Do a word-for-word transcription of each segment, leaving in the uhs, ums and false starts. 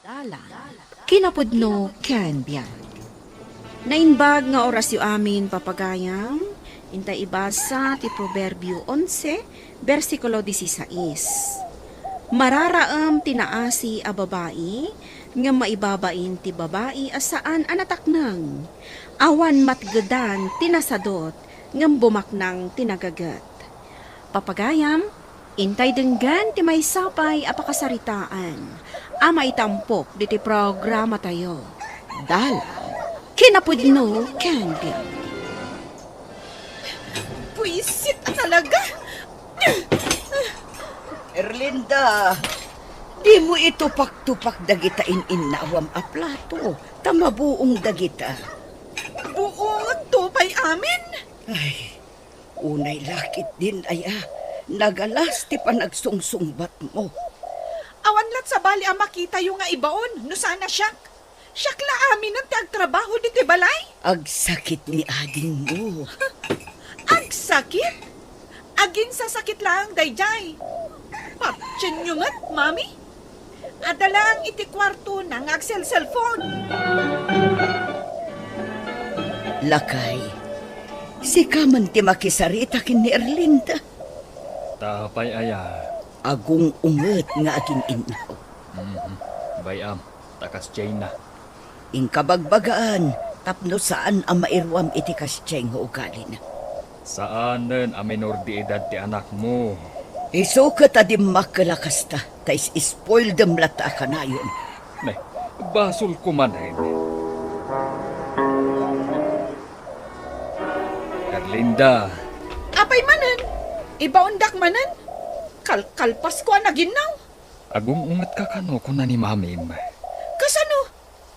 Dalan, kinapudno ken biag. Naimbag nga orasyo amin, papagayam. Intay ibasa ti Proverbio onse, bersikulo disisais. Mararaem ti naasi a babai, ngem maibabain ti babai a saan a natakneng. Awan matgedan ti nasadut, ngem bumaknang ti nagaget. Papagayam, intay denggen ti maysa pay a pakasaritaan a maitampok ditoy programatayo. Dalan, kinapudno ken biag. Buisit a talaga! Erlinda, dimo itupak-tupak dagita in-innawam a plato, ta mabuong dagita. Buong to pay amin? Ay, unay la ketdin aya, nagalas ti panagsungsungbatmo. Awan lat sabali a makitayo nga ibaon no saan a siak. Siak la aminen ti agtrabaho ditoy balay. Agsakit ni adingmo. Agsakit? Aginsasakit laeng daydiay. Patienyo met, Mami. Adda laeng iti kuartona nga agselselpon. Lakay, sika man ti makisarita ken ni Erlinda. Ta apay aya? Agung-unget nga agin-innaw. Mhm. Bay-am, ta kas China. Inkabagbagaan tapno saan a mairuam iti kas China nga ugalina. Saanen a minor de edad ti anakmo. Isu ket a dimmakkel a kasta, ta is-spoildem latta a kanayon. Ne, basolko manen. Erlinda. Apay manen? Ibaondak manen? Kalkalpasko a naginnaw. Agung-ungetka kano, kuna ni Mamim. Kasano?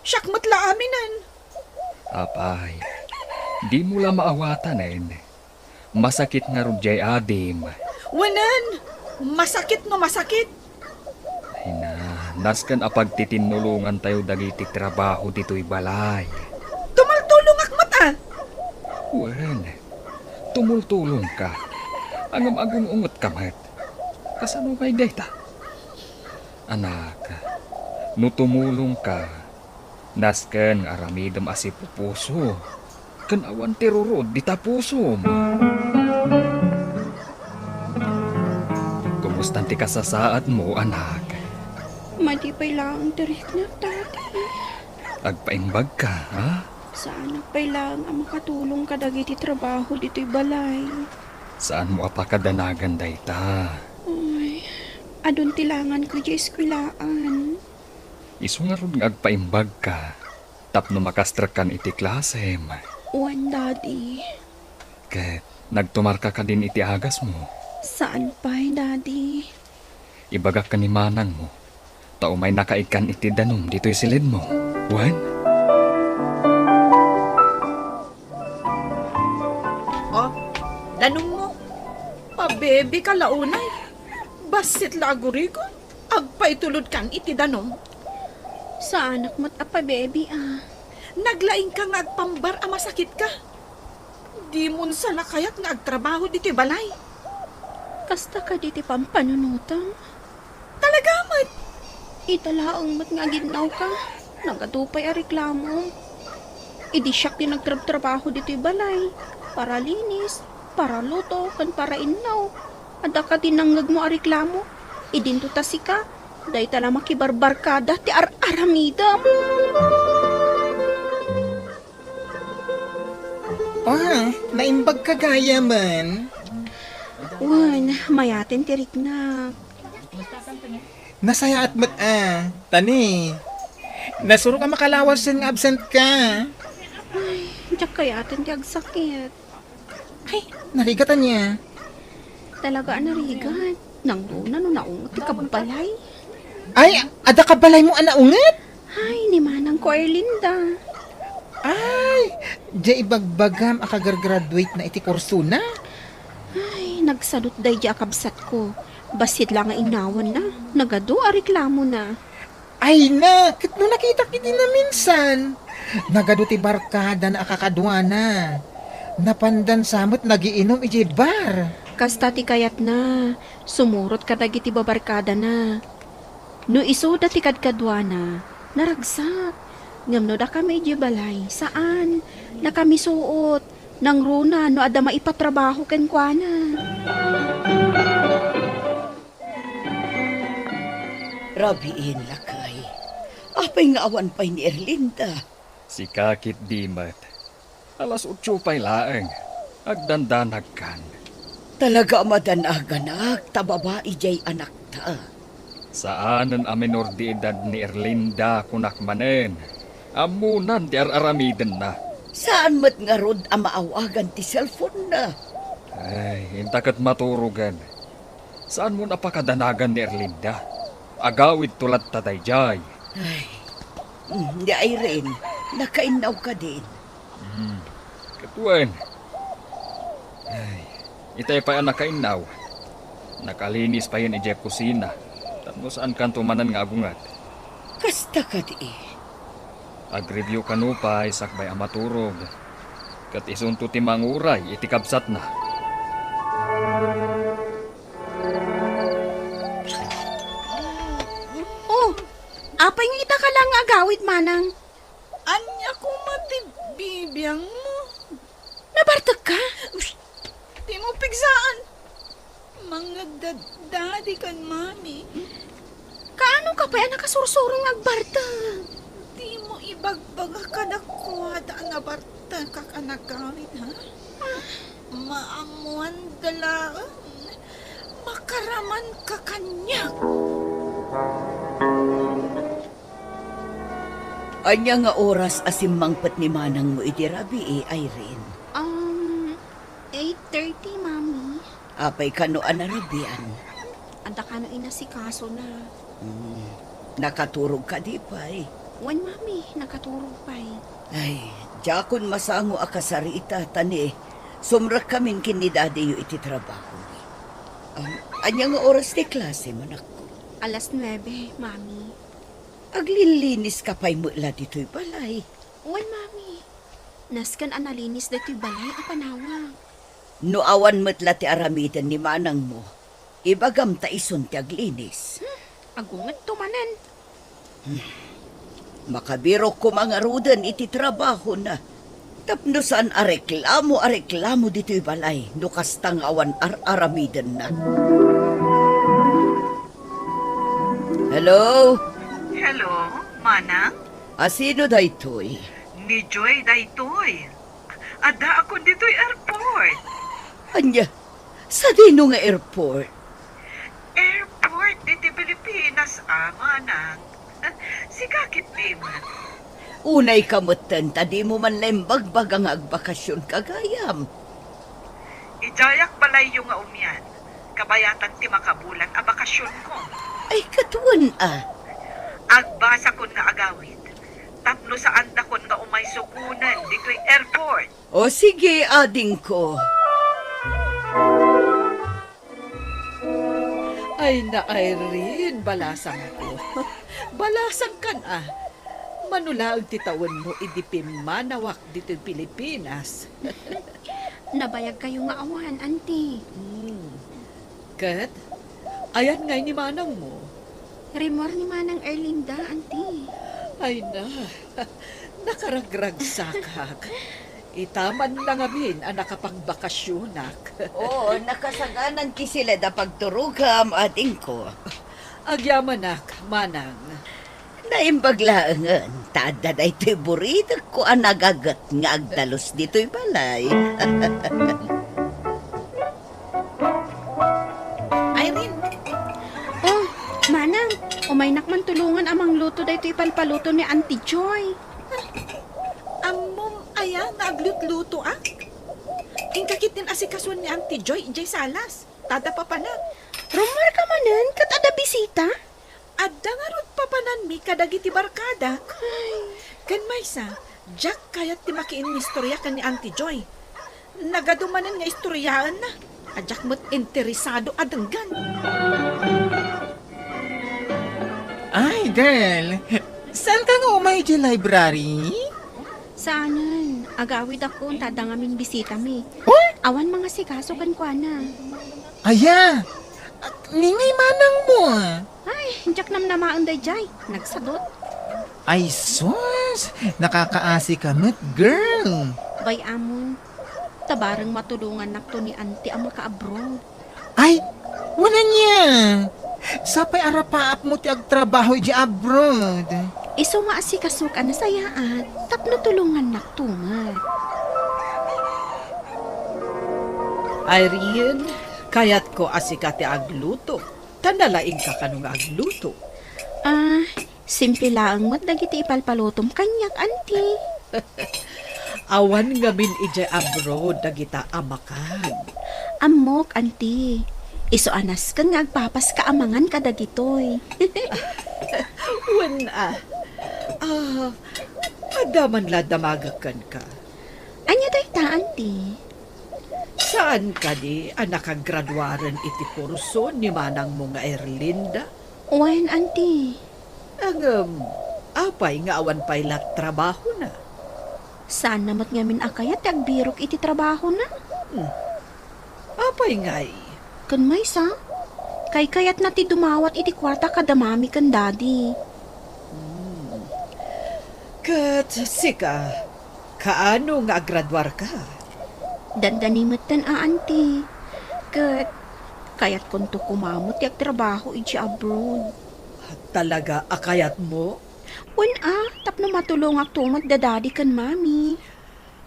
Siak met la aminen. Apay, dimo la maawatanen. Masakit ngarud jay adim. Wenen, masakit no masakit. Ay na, nasken a pagtitinulongantayo dagiti trabaho ditoy balay. Tumultulongak met a. Wen, tumultulongka. Ngem agung-ungetka met. Kasano pay dayta? Anak, no tumulongka, nasken nga aramidem a sipupuso, ken awan ti rurod dita pusom. Kumustan ti kasasaadmo, anak? Madi pay laeng ti riknak, Daddy. Agpaimbagka, ha? Saanak pay laeng a makatulong kadagiti trabaho ditoy balay. Saanmo a pakadanagan dayta? Ay, adun ti langanko idiay eskwelaan. Isu ngarud nga agpaimbagka tapno makastrekkan iti klasem. Wen, Daddy. Ket nagtumarka kadin iti agasmo? Saan pay, Daddy. Ibagak ken ni manangmo, ta umaynaka ikkan iti danum ditoy silidmo. Wen? Oh, danummo. Pabebika la unay. Bassit la agurigon. Agpaitulodkan iti danum. Saanak met a pabebi a. Naglaingka nga agpambar a masakitka. Dimon sa la kayat nga agtrabaho ditoy balay. Kasta kadi ti pampanunotam? Talaga met. Ita laeng met nga aginnawka. Nagadu pay a reklamo. Idi siak ti nagtrabtrabaho ditoy balay, para linis, para luto, ken para innaw. Adda kadi nangngegmo a reklamo? Idinto ta sika, dayta la makibarbarkada ti ar-aramidem. Ah, naimbagka gayamen. Wen, mayaten ti riknak. Nasayaat met a, tani. Nasurok a makalawasen nga absent ka. Ay, diak kayaten ti agsakit. Ay, narigat ania? Talaga a narigat. Nangruna no naunget ti kabbalay. Ay, adda kabbalaymo a naunget? Ay, ni manangko Erlinda. Ay, diay ibagbagam a kagargraduate na iti kursona? Ay, nagsadut daydi a kabsatko. Bassit la nga innawanna, nagadu a reklamona. Ay na, ket no nakitak iti naminsan, nagadu ti barkadana a kakaduana. Napandan sa met nagiinum idiay bar. Kasta ti kayatna, sumurot kadagiti babarkadana. No isuda ti kadkaduana, naragsak. Ngem no dakami idiay balay, saan. Nakamisuot. Nangruna no adda maipatrabaho kenkuana. Rabiin, lakay. Apay nga awan pay ni Erlinda? Sika ketdi met. Alas otso pay laeng. Agdandanagkan. Talaga a madanaganak ta babai diay anakta. Saanen a menor de edad ni Erlinda, kunak manen. Ammonan ti ar-aramidenna. Saan met ngarud a maawagan ti cellphone-na. Ay, inta ket maturogen. Saanmon a pakadanagan ni Erlinda? Agawidto latta daydiay. Ay, mm, ni Irene, nakainnaw kadin? Hmm, ket wen. Ay, itay pay a nakainnaw. Nakalinis payen idiay kusina. Tapno saankanto manen nga agunget. Kasta kadi. Agreview kano pay sakbay a maturog. Ket isunto ti manguray iti kabsatna. Oh, apay nga ita ka lang nga agawid, manang? Ania koma ti bibiangmo? Nabartekka? Ush! Dimo pigsaan. Mangngegda Daddy ken Mommy. Kaano ka pay a nakasursuro nga agbartek? Dimo ibagbaga kadakuada a nabartekak a nagawid, ha? Ah. Maammoanda laeng. Makaramanka kaniak. Ania nga oras a simmangpet ni manangmo idi rabii, Irene? Um, eight thirty, Mami. Apay kano a narabian? Adda kano inasikasona. Hmm. Nakaturog kadi pay? Wen, Mami, nakaturog pay. Ay, diakon masango a kasarita, ta ni, sumrekkamin ken ni Dadiyo iti trabaho. Um, ania nga oras ti klase, manakko? Alas nuebe, Mami. Aglillinis ka pay met la ditoy balay? Wen, Mami. Nasken a nalinis ditoy balay a panawag. No awan met la ti aramiden ni manangmo, ibagam ta isun ti aglinis. Hmm, agungetto manen. Hmm. Makabirok koma ngaruden iti trabahona. Tapno saan a reklamo a reklamo ditoy balay no kasta nga awan ar-aramidenna. Hello? Hello, Manang? A sino daytoy? Ni Joy daytoy. Addaakon ditoy airport. Ania? Sadino nga airport? Airport ditoy Pilipinas, a, Manang. Sika ketdi met. Unay ka metten ta dimo man la imbagbaga nga agbakasion ka gayam. Idiayak balayyo nga umian, kabayatan ti makabulan a bakasionko. Ay, ket wen a. Agbasakon nga agawid, tapno saandakon nga umay sukonen ditoy airport. O sige, adingko. Ay, na Irene, balasangko. Balasangkan a. Mano laeng ti tawenmo idi pimmanawak ditoy Pilipinas. Nabayagkayo nga awan, Auntie. Hmm. Ket, ayan ngay ni manangmo? Rimmuar ni Manang Erlinda, Auntie. Ay na, nakaragragsakak. Ita man la ngamin a nakapagbakasionak. Oo, nakasaganan ti silad a pagturogam, adingko. Agyamanak, Manang. Naimbag laengen, ta adda daytoy buritekko a nagaget nga agdalus ditoy balay. Irene! Oh, Manang, umaynak man tulongan a mangluto daytoy ipalpaluto ni Auntie Joy. Ammom aya nga aglutlutoak? Inka ketdin asikasuen ni Auntie Joy idiay salas. Tada papanak. Rummuar ka manen, ket adda bisita? Adda ngarud papananmi kadagiti barkadak. Ay. Ken maysa, diak kayat ti makiinnistorya ken ni Auntie Joy. Nagadu manen nga istoryaenna a diak met interesado a denggen. Ay, girl, saanka nga umay idiay library? Saanen, agawidakon ta adda ngamin bisitami. Oh? Awan mangasikaso kenkuana. Aya, At ningay manangmo. Ay, diak namnamaen daydiay. Nagsadot. Ay sus, nakakaasi ka met, girl. Bay, amon, tabareng matulongannakto ni Auntie a maka-abroad. Ay, wen ania. Sapay a rapaapmo ti agtrabaho idiay abroad. Isu nga asikasok a nasayaat tapno tulongannakto met. Irene, kayatko a sika ti agluto. Ta nalaingka kano nga agluto. Ah, simple laeng met dagiti ipalpalutom kaniak, Auntie. Awan ngamin idiay abroad dagita a makan. Ammok, Auntie. Isu a nasken nga agpapaska a mangan kadagitoy. Wen a. Ah, adda man la damagek kenka. Ania dayta, Auntie? Saan kadi a nakagraduaren iti kurso ni manangmo nga Erlinda? Wen, Auntie. Ngem, apay nga awan pay la trabahona? Saanna met ngamin a kayat ti agbirok iti trabahona. Hmm. Apay ngay? Ken maysa, kaykayatna ti dumawat iti kuarta kada Mami ken Daddy. Hmm. Ket sika, kaano nga agraduarka? Dandani metten a, Auntie. Ket kayatkonto koma met ti agtrabaho idiay abroad. Talaga a kayatmo? Wen a, tapno matulongakto met da Daddy ken Mami.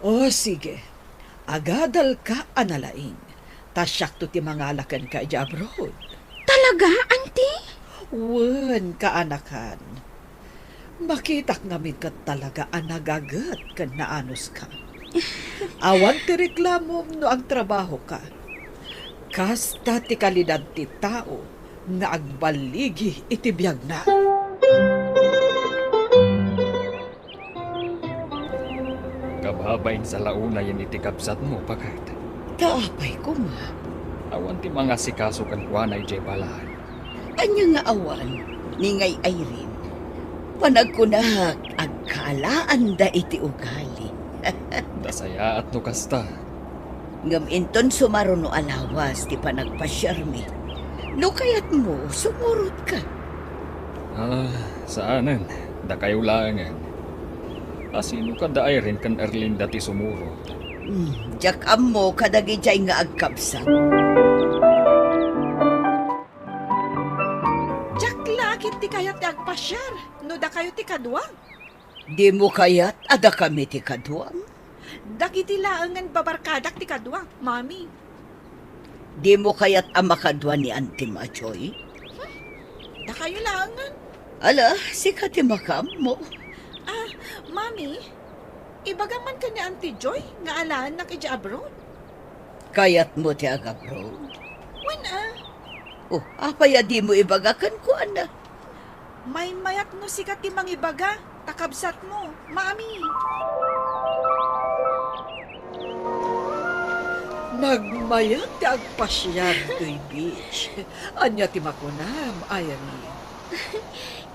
O, sige. Agadalka a nalaing. Ta siakto ti mangala kenka idiay abroad. Talaga, Auntie? Wen, kaanakan. Makitak ngamin ket talaga a nagaget ken naanuska. Awan ti reklamom no agtrabahoka. Kasta ti kalidad ti tao nga agballigi iti biagna. Kababain salaunayen iti kabsatmo, paket. Ta apay koma? Awan ti mangasikaso kenkuana idiay balaad. Ania nga awan, ningay Irene? Panagkunak, agkaalaanda iti ugali. Nasayaat no kasta. Ngem inton sumaruno a lawas ti panagpasiarmi, no kayatmo, sumurotka. Ah, saanen, dakayo laengen. A sino kada Irene ken Erlinda ti sumurot? Hmm, diak ammo kadagidiay nga agkabsat. Diak la ketdi kayat ti agpasiar no dakayo ti kaduam. Dimo kayat a dakami ti kaduam? Dagiti laengen babarkadak ti kaduak, Mami. Dimo kayat a makadua ni Auntie Majoy? Hmm, dakayo laengen. Ala, sika ti makaammo. Ah, Mami, ibagam man ken ni Auntie Joy nga alaennak idiay abroad. Kayatmo ti agabroad? Wen a. Oh, apay a dimo ibaga kenkuana? Maymayat no sika ti mangibaga, ta kabsatmo, Mami. Nagmayat ti agpasiar ditoy beach. Ania ti makunam, Irene?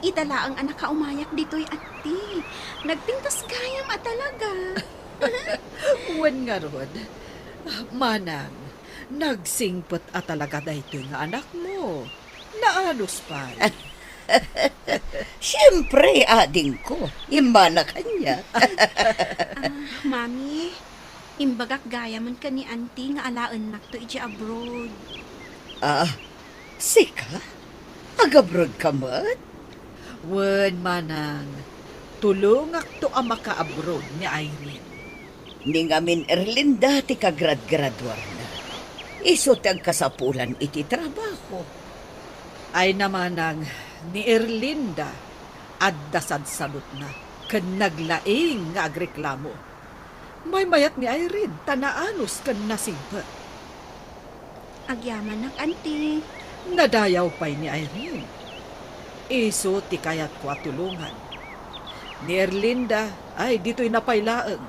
Ita laeng a nakaumayak ditoy, Auntie. Nagpintas gayam a talaga. Wen ngarud, Manang, nagsingpet a talaga daytoy nga anakmo. Naanus pay. Siempre, adingko. Immana kaniak. Ah, Mami, imbagak gayamen ken ni Auntie nga alaennakto idiay abroad. Ah, sika? Agabroad ka met? Wen, Manang, tulongakto a makaabroad ni Irene. Ni ngamin Erlinda ti kagradgraduarna. Isu ti agkasapulan iti trabaho. Ay na, Manang, ni Erlinda, adda sadsadutna ken naglaing nga agreklamo. Maymayat ni Irene ta naanus ken nasingpet. Agyamanak, Auntie. Nadayaw pay ni Irene. Isu ti kayatko a tulongan. Ni Erlinda, ay, ditoy na pay laeng.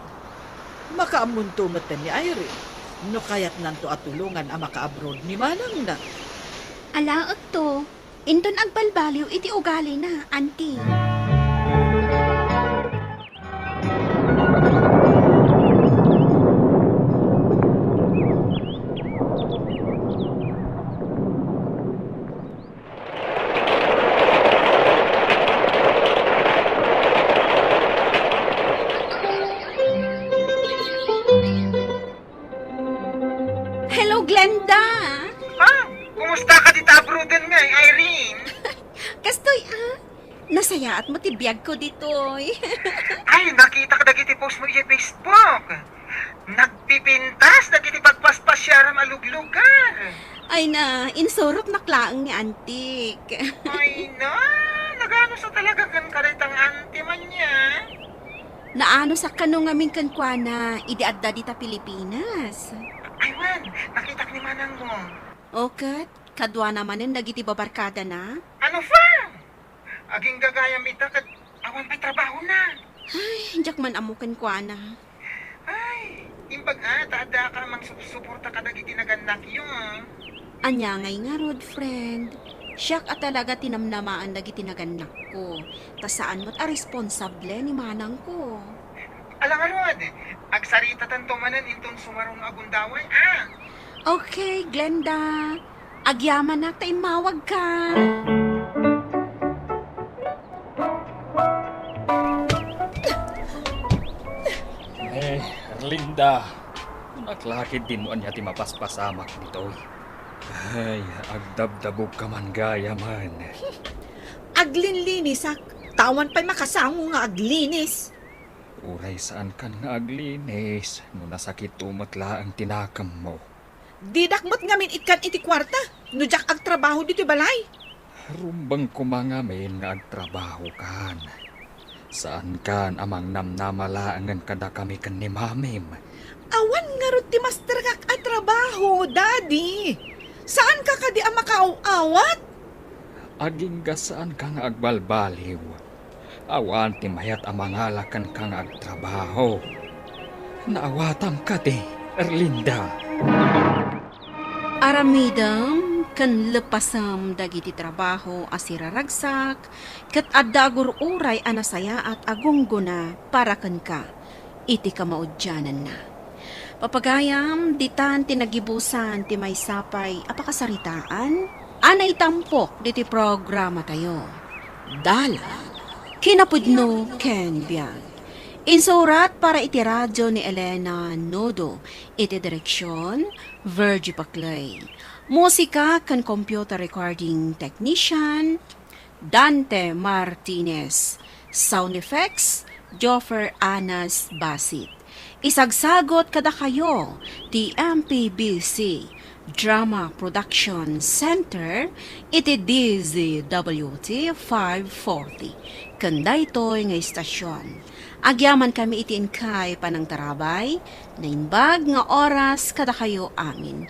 Makaammonto metten ni Irene no kayatnanto a tulongan a makaabroad ni manangna. Alaekto. Inton agbalbaliw iti ugalina, Auntie. Nasayaat met ti biagko ditoy. Ay, nakitak dagiti post mo idiay Facebook. Nagpipintas dagiti pagpaspasiaram a luglugar. Ay na, insurotnak laeng ni Antik. Ay na, naganusa talaga kenka dayta nga anti man niya? Naanusak kano ngamin kenkuana idi adda dita Pilipinas. Ay wen, nakitak ni manangmo. O ket, kaduana manen dagiti babarkadana? Ano pa? Agingga gayam ita ket awan pay trabahona. Ay, diak man ammo kenkuana. Ay, imbag a ta addaka a mangsuporta kadagiti nagannakyo. Ania ngay ngarud, friend? Siak a talaga ti namnamaen dagiti nagannakko, ta saan met a responsable ni manangko. Ala ngarud, agsaritatanto manen inton sumaruno a gundaway, a? Okay, Glenda. Agyamanak ta immawagka. Eh, Erlinda, kunak la ketdin no ania ti mapaspasamak ditoy. Ay, agdabdabogka man gayamen. Aglinlinisak, ta awan pay makasango nga aglinis. Uray saankan nga aglinis, no nasakitto met laeng ti nakemmo. Didak met ngamin ikkan iti kuarta, no diak agtrabaho ditoy balay. Rumbeng koma ngamin nga agtrabahokan. Saankan a mangnamnama laengen kadakami ken ni Mamim. Awan ngarud ti masterkak a trabaho, Daddy. Saanka kadi a makaaw-awat? Agingga saanka nga agbalbaliw. Awan ti mayat a mangala kenka nga agtrabaho. Naawatam kadi, Erlinda? Aramidem ken leppasem dagiti trabaho a siraragsak, ket adda agur-uray a nasayaat a gunggona para kenka iti kamaudiananna. Papagayam, ditan ti nagibusan ti maysa pay a pakasaritaan a naitampok diti programatayo. Dalan, kinapudno ken biag. Insurat para iti radio ni Elena Nodo, iti direksion, Virgie Paclay. Musika ken computer recording technician, Dante Martinez. Sound effects, Joffer Anas Basit. Isagsagot kadakayo ti M P B C Drama Production Center iti D Z W T five forty. Ken daytoy nga istasion, agyamankami iti inkay panangtarabay, naimbag nga oras kadakayo amin.